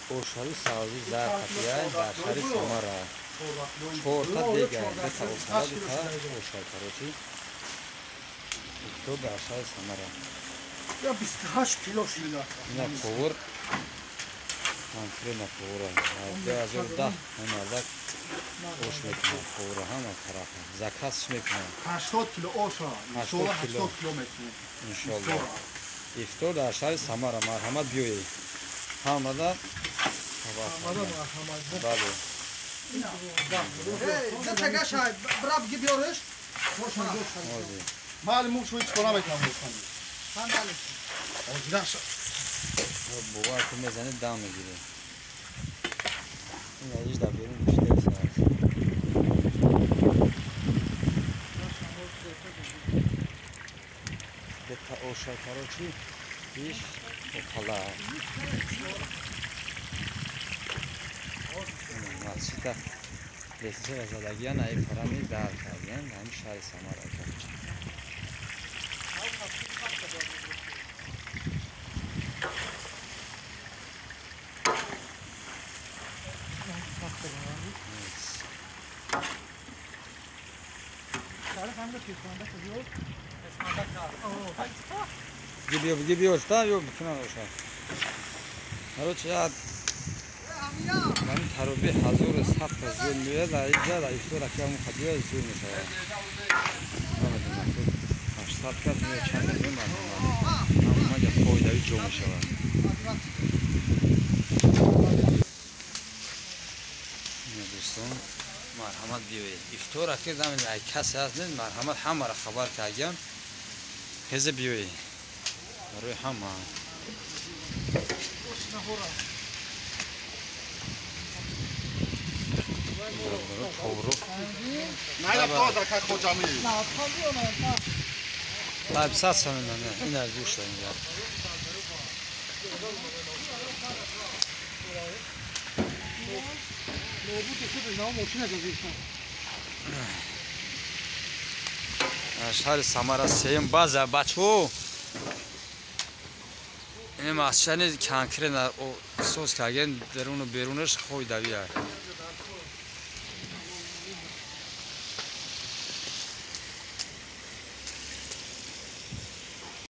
Ошави савзи зард қапияй дар шаҳри Самара. Чорта дега, дута осала, дута оша, короче. Ифтор дар шаҳри Самара. Я 28 кило шуда. Ина повар. Конкретно повара. 2010 мардак ош мекунад, повара ҳама тарафа. Заказ мекунад. 80 кило оша, 80 кило мекунад. Иншоаллоҳ. Ифтор дар шаҳри Самара, марҳамат биёед. Ҳамада хабар. Бале. Эй, тагаша, браб ги биёреш. Маълум шуд чикора мекунам бошам. Ҳамале. Озираша. Бовар кун мезанӣ дам мегирӣ. Ин аҷиш дар берун кушида аст. Дета оша, короче, иш окала. Масҷида лестница задагиян, ай парами дар кардиян, ҳамин шаҳри Самара, короче. Гибиё, та ё бикунан оша. Короче, я ман тароби 1100 та зиёд меояд, дар инҷа дар ифтор акиамон хадиё зиёд мешавад. Намедонам, 800 кас меояд, чанд кас меояд, ҳама ҷа фоидави ҷо мешавад. Дӯстон, марҳамат биёед. Ифтор акир намедонам, ай касе ҳаст, не, марҳамат ҳамаро хабар кардям. Хезе биёед. Барои ҳама. Лайбсат самина, ина гӯшта инҷа. Шаҳри Самара сеюм база бачо. Ин масҷиди конкретно соз карген даруну берунаш хойдавия.